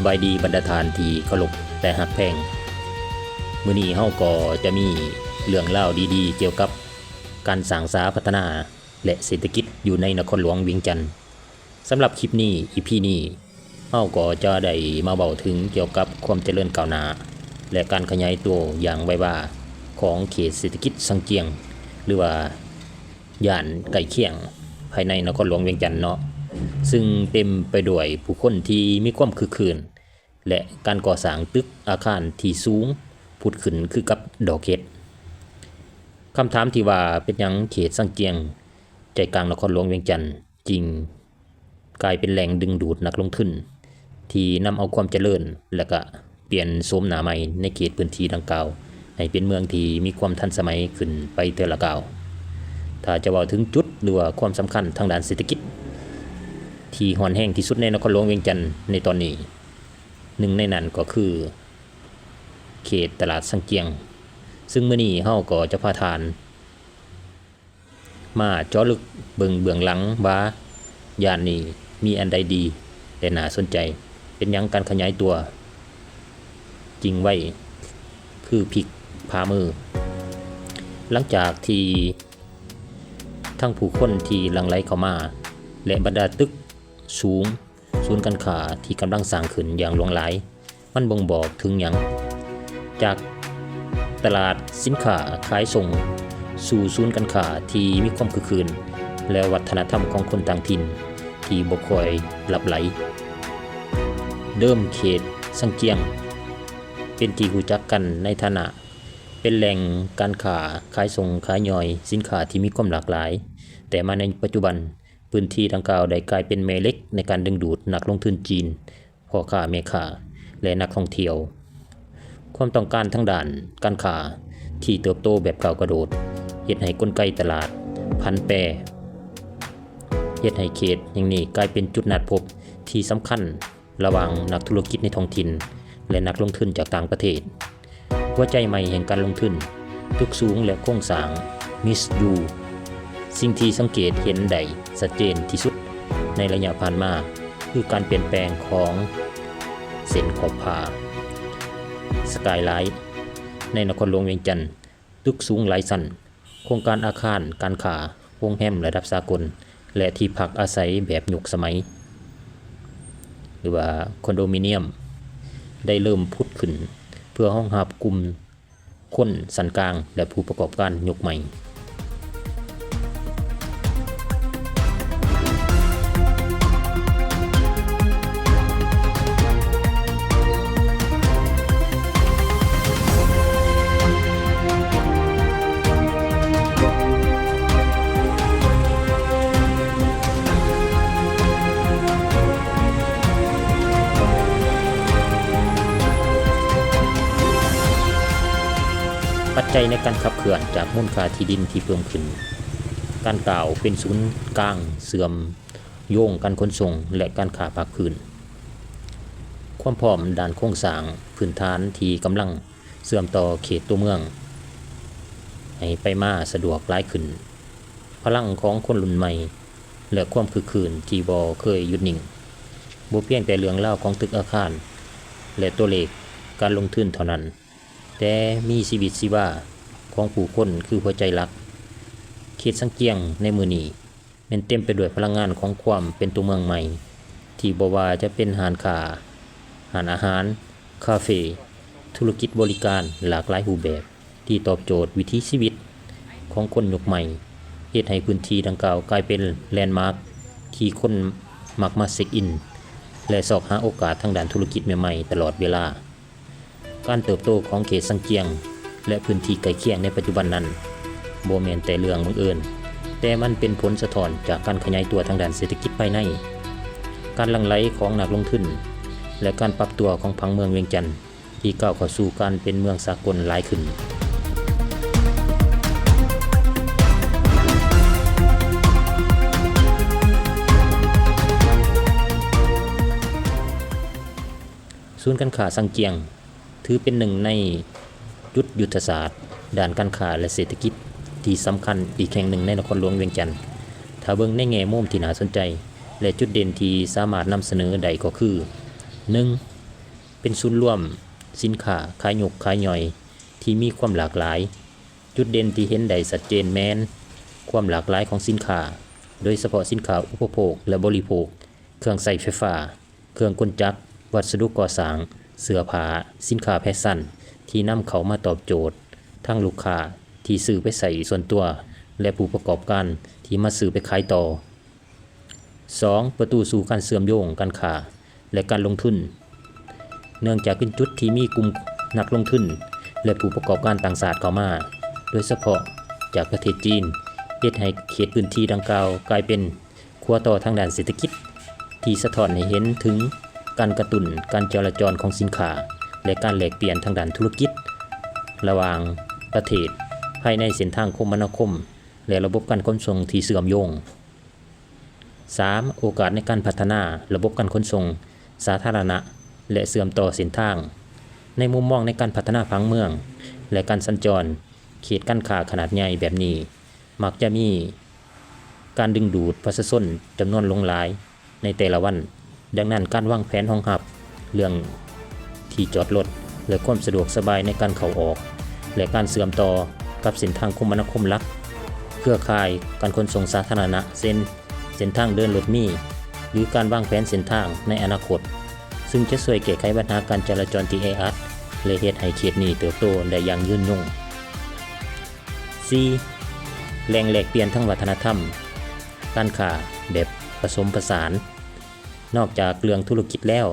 ສະບາຍດີບັນດາທ່ານທີ່ເຄົາລົບ ແລະ ຮັກແພງ. ມື້ນີ້ເຮົາກໍຈະມີເລື່ອງລາວດີໆ ກ່ຽວກັບການສ້າງສາພັດທະນາ ແລະ ເສດຖະກິດຢູ່ໃນນະຄອນຫຼວງວຽງຈັນ. ສຳລັບຄລິບນີ້ ອີພີນີ້ ເຮົາກໍຈະໄດ້ມາເວົ້າເຖິງກ່ຽວກັບຄວາມຈະເລີນກ້າວໜ້າ ແລະ ການຂະຫຍາຍຕົວຢ່າງໄວວາຂອງເຂດເສດຖະກິດຊັງຈຽງ ຫຼືວ່າ ຢ້ານໃກ້ຄຽງພາຍໃນນະຄອນຫຼວງວຽງຈັນເນາະ, ຊຶ່ງເຕັມໄປດ້ວຍຜູ້ຄົນທີ່ມີຄວາມຄຶກຄື້ນ ແລະ ການກໍ່ສ້າງຕຶກອາຄານທີ່ສູງຜຸດຂຶ້ນຄືກັບດອກເຫັດ. ຄຳຖາມທີ່ວ່າເປັນຫຍັງເຂດຊັງຈຽງ ໃຈກາງນະຄອນຫຼວງວຽງຈັນ ຈຶ່ງກາຍເປັນແຫຼ່ງດຶງດູດນັກລົງທຶນ ທີ່ນຳເອົາຄວາມຈະເລີນ ແລະ ກະປ່ຽນໂສມໜ້າໃໝ່ໃນເຂດພື້ນທີ່ດັ່ງກ່າວ ໃຫ້ເປັນເມືອງທີ່ມີຄວາມທັນສະໄໝຂຶ້ນໄປເທື່ອລະກ້າວ. ຖ້າຈະເວົ້າເຖິງຈຸດ ຫຼືວ່າຄວາມສຳຄັນທາງດ້ານເສດຖະກິດ ທີ່ຮ້ອນແຮງທີ່ສຸດໃນນະຄອນຫຼວງວຽງຈັນໃນຕອນນີ້, ໜຶ່ງໃນນັ້ນກໍຄືເຂດຕະຫຼາດຊັງຈຽງ, ຊຶ່ງມື້ນີ້ເຮົາກໍຈະພາທ່ານ ມາເຈາະເລິກເບິ່ງເບື້ອງຫຼັງວ່າ ຢ້ານນີ້ມີອັນໃດດີ ແລະ ໜ້າສົນໃຈ, ເປັນຫຍັງການຂະຫຍາຍຕົວຈຶ່ງໄວຄືພິກຜາມື. ຫຼັງຈາກທີ່ທັງຜູ້ຄົນທີ່ຫຼັ່ງໄຫຼເຂົ້າມາ ແລະ ບັນດາຕຶກສູງ, ສູນການຄ້າທີ່ກຳລັງສ້າງຂຶ້ນຢ່າງຫຼວງຫຼາຍ, ມັນບົ່ງບອກເຖິງຫຍັງ? ຈາກຕະຫຼາດສິນຄ້າຂາຍສົ່ງ ສູ່ສູນການຄ້າທີ່ມີຄວາມຄຶກຄື້ນ ແລະ ວັດທະນະທຳຂອງຄົນຕ່າງຖິ່ນທີ່ບໍ່ຄ່ອຍລັບໄຫຼ. ເດີມເຂດຊັງຈຽງເປັນທີ່ຮູ້ຈັກກັນໃນຖານະເປັນແຫຼ່ງການຄ້າຂາຍສົ່ງຂາຍຍ່ອຍສິນຄ້າທີ່ມີຄວາມຫຼາກຫຼາຍ, ແຕ່ມາໃນປັດຈຸບັນ ພື້ນທີ່ດັ່ງກ່າວໄດ້ກາຍເປັນແມ່ເຫຼັກໃນການດຶງດູດນັກລົງທຶນຈີນ, ພໍ່ຄ້າແມ່ຄ້າ ແລະ ນັກທ່ອງທ່ຽວ. ຄວາມຕ້ອງການທາງດ້ານການຄ້າທີ່ເຕີບໂຕແບບກ້າວກະໂດດ ເຮັດໃຫ້ກົນໄກຕະຫຼາດຜັນແປ, ເຮັດໃຫ້ເຂດແຫ່ງນີ້ກາຍເປັນຈຸດນັດພົບທີ່ສຳຄັນ ລະຫວ່າງນັກທຸລະກິດໃນທ້ອງຖິ່ນ ແລະ ນັກລົງທຶນຈາກຕ່າງປະເທດ. ຫົວໃຈໃໝ່ແຫ່ງການລົງທຶນ, ຕຶກສູງ ແລະ ໂຄງສ້າງ mixed use. ສິ່ງທີ່ສັງເກດເຫັນໄດ້ຊັດເຈນທີ່ສຸດໃນໄລຍະຜ່ານມາ ຄືການປ່ຽນແປງຂອງເສັ້ນຂອບຟ້າ skyline ໃນນະຄອນຫຼວງວຽງຈັນ. ຕຶກສູງຫຼາຍຊັ້ນ, ໂຄງການອາຄານການຄ້າ, ໂຮງແຮມລະດັບສາກົນ ແລະ ທີ່ພັກອາໄສແບບຍຸກສະໄໝ ຫຼືວ່າຄອນໂດມິນຽມ ໄດ້ເລີ່ມຜຸດຂຶ້ນ ເພື່ອຮອງຮັບກຸ່ມຄົນຊັ້ນກາງ ແລະ ຜູ້ປະກອບການຍຸກໃໝ່. ປັດໄຈໃນການຂັບເຄື່ອນຈາກມູນຄ່າທີ່ດິນທີ່ເພີ່ມຂຶ້ນ, ການກ້າວເປັນສູນກາງເຊື່ອມໂຍງການຂົນສົ່ງ ແລະ ການຄ້າພາກພື້ນ. ຄວາມພ້ອມດ້ານໂຄງສ້າງພື້ນຖານທີ່ກຳລັງເຊື່ອມຕໍ່ເຂດຕົວເມືອງໃຫ້ໄປມາສະດວກຫຼາຍຂຶ້ນ, ພະລັງຂອງຄົນລຸ້ນໃໝ່ ແລະ ຄວາມຄຶກຄື້ນທີ່ບໍ່ເຄີຍຢຸດນິ່ງ, ບໍ່ພຽງແຕ່ເລື່ອງລາວຂອງຕຶກອາຄານ ແລະ ຕົວເລກການລົງທຶນເທົ່ານັ້ນ, ແຕ່ມີຊີວິດຊີວາຂອງຜູ້ຄົນຄືຫົວໃຈຫຼັກ. ເຂດຊັງຈຽງໃນມື້ນີ້ ແມ່ນເຕັມໄປດ້ວຍພະລັງງານຂອງຄວາມເປັນຕົວເມືອງໃໝ່ ທີ່ບໍ່ວ່າຈະເປັນຮ້ານຄ້າ, ຮ້ານອາຫານ, ຄາເຟ, ທຸລະກິດບໍລິການຫຼາກຫຼາຍຮູບແບບ ທີ່ຕອບໂຈດວິຖີຊີວິດຂອງຄົນຍຸກໃໝ່, ເຮັດໃຫ້ພື້ນທີ່ດັ່ງກ່າວກາຍເປັນແລນມາກທີ່ຄົນມັກມາເຊັກອິນ ແລະ ຊອກຫາໂອກາດທາງດ້ານທຸລະກິດໃໝ່ໆຕະຫຼອດເວລາ. ການເຕີບໂຕຂອງເຂດຊັງຈຽງ ແລະ ພື້ນທີ່ໃກ້ຄຽງໃນປັດຈຸບັນນັ້ນ ບໍ່ແມ່ນແຕ່ເລື່ອງບັງເອີນ, ແຕ່ມັນເປັນຜົນສະທ້ອນຈາກການຂະຫຍາຍຕົວທາງດ້ານເສດຖະກິດພາຍໃນ, ການຫຼັ່ງໄຫຼຂອງນັກລົງທຶນ ແລະ ການປັບຕົວຂອງຜັງເມືອງວຽງຈັນ ທີ່ກ້າວເຂົ້າສູ່ການເປັນເມືອງສາກົນຫຼາຍຂຶ້ນ. ສູນການຄ້າຊັງຈຽງ ຖືເປັນໜຶ່ງໃນຈຸດຍຸດທະສາດດ້ານການຄ້າ ແລະ ເສດຖະກິດທີ່ສຳຄັນອີກແຫ່ງໜຶ່ງໃນນະຄອນຫຼວງວຽງຈັນ. ຖ້າເບິ່ງໃນແງ່ມຸມທີ່ໜ້າສົນໃຈ ແລະ ຈຸດເດັ່ນທີ່ສາມາດນຳສະເໜີໄດ້ກໍຄື ໜຶ່ງ ເປັນສູນລວມສິນຄ້າຂາຍຍົກຂາຍຍ່ອຍທີ່ມີຄວາມຫຼາກຫຼາຍ. ຈຸດເດັ່ນທີ່ເຫັນໄດ້ຊັດເຈນແມ່ນຄວາມຫຼາກຫຼາຍຂອງສິນຄ້າ, ໂດຍສະເພາະສິນຄ້າອຸປະໂພກ ແລະ ບໍລິໂພກ, ເຄື່ອງໃຊ້ໄຟຟ້າ, ເຄື່ອງກົນຈັກ, ວັດສະດຸກໍ່ສ້າງ, ເສື້ອຜ້າ, ສິນຄ້າແຟຊັນທີ່ນຳເຂົ້າມາຕອບໂຈດທັງລູກຄ້າທີ່ຊື້ໄປໃຊ້ສ່ວນຕົວ ແລະ ຜູ້ປະກອບການທີ່ມາຊື້ໄປຂາຍຕໍ່. ສອງ, ປະຕູສູ່ການເຊື່ອມໂຍງການຄ້າ ແລະ ການລົງທຶນ. ເນື່ອງຈາກເປັນຈຸດທີ່ມີກຸ່ມນັກລົງທຶນ ແລະ ຜູ້ປະກອບການຕ່າງຊາດເຂົ້າມາ, ໂດຍສະເພາະຈາກປະເທດຈີນ, ເຮັດໃຫ້ເຂດພື້ນທີ່ດັ່ງກ່າວກາຍເປັນຂົວຕໍ່ທາງດ້ານເສດຖະກິດ ທີ່ສະທ້ອນໃຫ້ເຫັນເຖິງການກະຕຸ້ນການຈະລາຈອນຂອງສິນຄ້າ ແລະ ການແລກປ່ຽນທາງດ້ານທຸລະກິດລະຫວ່າງປະເທດ ພາຍໃນເສັ້ນທາງຄົມມະນາຄົມ ແລະ ລະບົບການຂົນສົ່ງທີ່ເຊື່ອມໂຍງ. ສາມ, ໂອກາດໃນການພັດທະນາລະບົບການຂົນສົ່ງສາທາລະນະ ແລະ ເຊື່ອມຕໍ່ເສັ້ນທາງ. ໃນມຸມມອງໃນການພັດທະນາຜັງເມືອງ ແລະ ການສັນຈອນ, ເຂດການຄ້າຂະໜາດໃຫຍ່ແບບນີ້ ມັກຈະມີການດຶງດູດປະຊາຊົນຈຳນວນຫຼວງຫຼາຍໃນແຕ່ລະວັນ. ດັ່ງນັ້ນ, ການວາງແຜນຮອງຮັບເລື່ອງທີ່ຈອດລົດ ແລະ ຄວາມສະດວກສະບາຍໃນການເຂົ້າອອກ ແລະ ການເຊື່ອມຕໍ່ກັບເສັ້ນທາງຄົມມະນາຄົມຫຼັກ, ເຄືອຂ່າຍການຂົນສົ່ງສາທາລະນະ ເຊັ່ນ ເສັ້ນທາງເດີນລົດເມ ຫຼື ການວາງແຜນເສັ້ນທາງໃນອະນາຄົດ, ຊຶ່ງຈະຊ່ວຍແກ້ໄຂບັນຫາການຈະລາຈອນທີ່ແອອັດ ແລະ ເຮັດໃຫ້ເຂດນີ້ເຕີບໂຕໄດ້ຢ່າງຍືນຍົງ. ສີ່, ແຫຼ່ງແລກປ່ຽນທາງວັດທະນະທຳການຄ້າແບບປະສົມປະສານ. ນອກຈາກເລື່ອງທຸລະກິດແລ້ວ,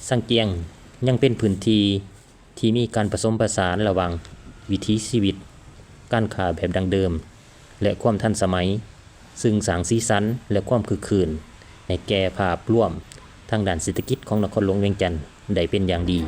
ຊາງຈຽງຍັງເປັນພື້ນທີ່ທີ່ມີການປະສົມປະສານລະຫວ່າງວິຖີຊີວິດ, ການຄ້າແບບດັ້ງເດີມ ແລະ ຄວາມທັນສະໄໝ, ຊຶ່ງສ້າງສີສັນ ແລະ ຄວາມຄຶກຄື້ນໃຫ້ແກ່ພາບລວມທາງດ້ານເສດຖະກິດຂອງນະຄອນຫຼວງວຽງຈັນໄດ້ເປັນຢ່າງດີ.